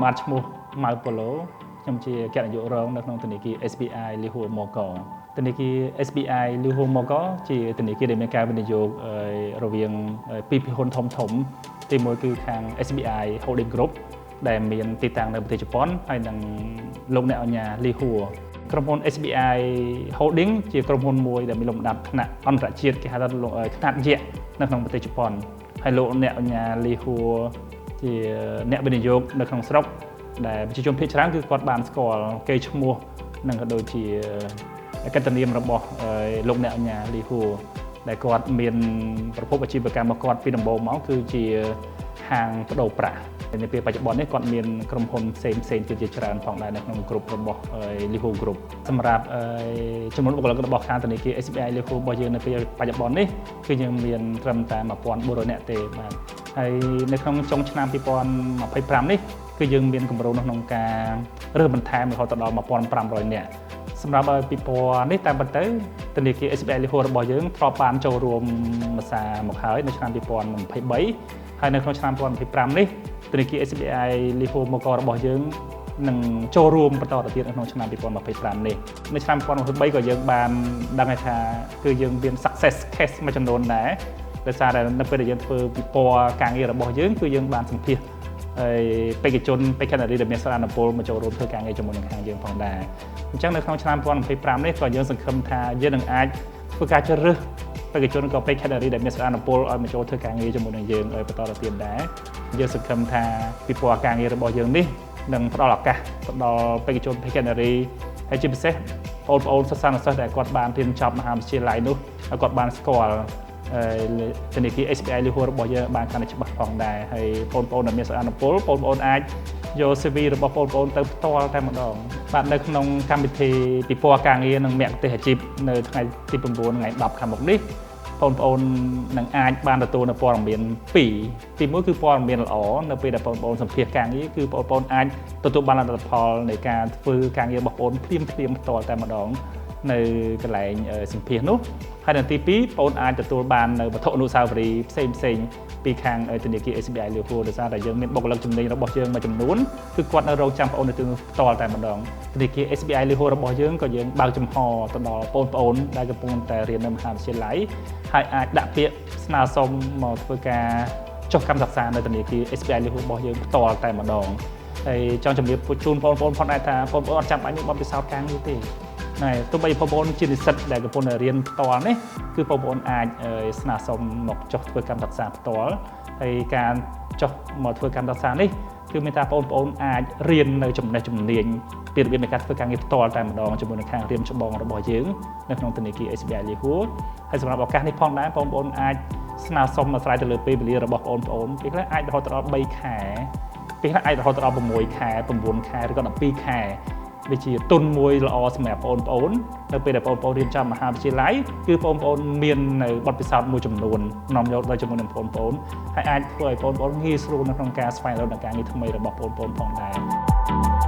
ខ្ញុំបាទឈ្មោះម៉ៅប៉ូឡូខ្ញុំជាអគ្គនាយករងនៅក្នុងធនាគារ SBI លីហួរម៉ូកធនាគារ SBI លីហួរម៉ូកជាធនាគារដែលមានការវិនិយោគរវាងពីរភាគហ៊ុនធំធំទីមួយគឺខាង SBI Holding Group ដែលមានទីតាំងនៅប្រទេសជប៉ុនហើយនិងលោកអ្នកអញ្ញាលីហួរក្រុមហ៊ុន SBI Holding ជាក្រុមហ៊ុនមួយដែលមានលំដាប់ថ្នាក់អន្តរជាតិគេហៅថាខ្នាតយក្សនៅក្នុងប្រទេសជប៉ុនហើយលោកអ្នកអញ្ញាលីហួរជាអ្នកវិនិយោគនៅក្នុងស្រុកដែលប្រជាជនភាគច្រើនគឺគាត់បានស្គាល់គេឈ្មោះនិងក៏ដូចជាកិត្តិនាមរបស់លោកអ្នកអញ្ញាលីហួរដែលគាត់មានប្រភពអាជីវកម្មរបស់គាត់ពីដំបូងមកគឺជាហាងប្ដូរប្រាក់នៅពេលបច្ចុប្បន្ននេះគាត់មានក្រុមហ៊ុនផ្សេងផ្សេងទៀតជាច្រើនផងដែរនៅក្នុងក្រុមរបស់ លីហូ Group សម្រាប់ចំនួនបុគ្គលិករបស់ខាងធនាគារ SBI លីហូរបស់យើងនៅពេលបច្ចុប្បន្ននេះគឺយើងមានត្រឹមតែ1400នាក់ទេបាទហើយនៅក្នុងចុងឆ្នាំ2025នេះគឺយើងមានគម្រោងនៅក្នុងការរើសបន្ថែមរហូតដល់1500នាក់សម្រាប់ឲ្យពិព័រណ៍នេះតាមពិតទៅធនាគារ SBI លីហូរបស់យើងធ្លាប់បានចូលរួមភាសាមកហើយនៅឆ្នាំ2023ហើយនៅក្នុងឆ្នាំ2025នេះធនាគារ SBI លីហូមករបស់យើងនឹងចូលរួមបន្តទៅទៀតនៅក្នុងឆ្នាំ2025នេះនៅឆ្នាំ2023ក៏យើងបានដឹងថាគឺយើងមាន success case មួយចំនួនដែរដោយសារតែនៅពេលដែលយើងធ្វើពិព័រណ៍ការងាររបស់យើងគឺយើងបានសម្ភាសហើយបេក្ខជនបេក្ខនារីដែលមានសក្តានុពលមកចូលរួមធ្វើការងារជាមួយនឹងខាងយើងផងដែរអញ្ចឹងនៅក្នុងឆ្នាំ2025នេះក៏យើងសង្ឃឹមថាយើងនឹងអាចធ្វើការជ្រើសរើសបេក្ខជនក៏បេក្ខនារីដែលមានសក្តានុពលឲ្យមកចូលធ្វើការងារជាមួយនឹងយើងឲ្យបន្តទៅទៀតដែរយើងសង្ឃឹមថាពិព័រណ៍ការងាររបស់យើងនេះនឹងផ្ដល់ឱកាសទៅដល់បេក្ខជនបេក្ខនារីហើយជាពិសេសបងប្អូនសិស្សានុសិស្សដែលគាត់បានរៀនចប់មហាវិទ្យាល័យនោះហើយគាត់បានស្គាល់ធនាគារ SBI លីហួររបស់យើងបានកាន់តែច្បាស់ផងដែរហើយបងប្អូនដែលមានសក្តានុពលបងប្អូនអាចយក CV របស់បងប្អូនទៅផ្ទាល់តែម្ដងបាទនៅក្នុងកម្មវិធីពិព័រណ៍ការងារនិងមគ្គុទ្ទេសក៍អាជីពនៅថ្ងៃទី9ថ្ងៃ10ខាងមុខនេះបងប្អូននឹងអាចបានទទួលនូវព័ត៌មាន2ទី1គឺព័ត៌មានល្អនៅពេលដែលបងប្អូនសម្ភាសការងារគឺបងប្អូនអាចទទួលបានលទ្ធផលនៃការធ្វើការងាររបស់បងប្អូនភ្លាមភ្លាមផ្ទាល់តែម្ដងនៅកន្លែងសម្ភាសនោះហើយនៅទី2បងអាចទទួលបាននៅវត្ថុអនុស្សាវរីយ៍ផ្សេងផ្សេងពីខាងធនាគារ SBI លីហួរដោយសារតែយើងមានបុគ្គលិកជំនាញរបស់យើងមួយចំនួនគឺគាត់នៅរងចាំបងប្អូននៅទីនោះផ្ទាល់តែម្ដងធនាគារ SBI លីហួររបស់យើងក៏យើងបើកចំហទៅដល់បងប្អូនដែលកំពុងតែរៀននៅមហាវិទ្យាល័យហើយអាចដាក់ពាក្យស្នើសុំមកធ្វើការចុះកម្មសិក្សានៅធនាគារ SBI លីហួររបស់យើងផ្ទាល់តែម្ដងហើយចង់ជម្រាបជូនបងប្អូនផងដែរថាបងប្អូនអត់ចាំបាច់មានបទពិសោធន៍ការងារទេណែទោះបីបងប្អូនជានិស្សិតដែលកំពុងតែរៀនផ្ទាល់នេះគឺបងប្អូនអាចស្នើសុំមកចុះធ្វើកម្មសិក្សាផ្ទាល់ហើយការចុះមកធ្វើកម្មសិក្សានេះគឺមានថាបងប្អូនអាចរៀននៅចំណេះជំនាញពីរបៀបនៃការធ្វើការងារផ្ទាល់តែម្ដងជាមួយនឹងខាងរៀមច្បងរបស់យើងនៅក្នុងធនាគារ SBI លីហួរហើយសម្រាប់ឱកាសនេះផងដែរបងប្អូនអាចស្នើសុំអាស្រ័យទៅលើពេលវេលារបស់បងប្អូនពេលខ្លះអាចរហូតដល់3ខែពេលខ្លះអាចរហូតដល់6ខែ9ខែឬក៏12ខែវាជាទុនមួយល្អសម្រាប់បងប្អូននៅពេលដែលបងប្អូនរៀនចប់មហាវិទ្យាល័យគឺបងប្អូនមាននៅបទពិសោធន៍មួយចំនួននាំយកដល់ជាមួយនឹងបងប្អូនហើយអាចធ្វើឲ្យបងប្អូនងាយស្រួលនៅក្នុងការស្វែងរកនៅការងារថ្មីរបស់បងប្អូនផងដែរ។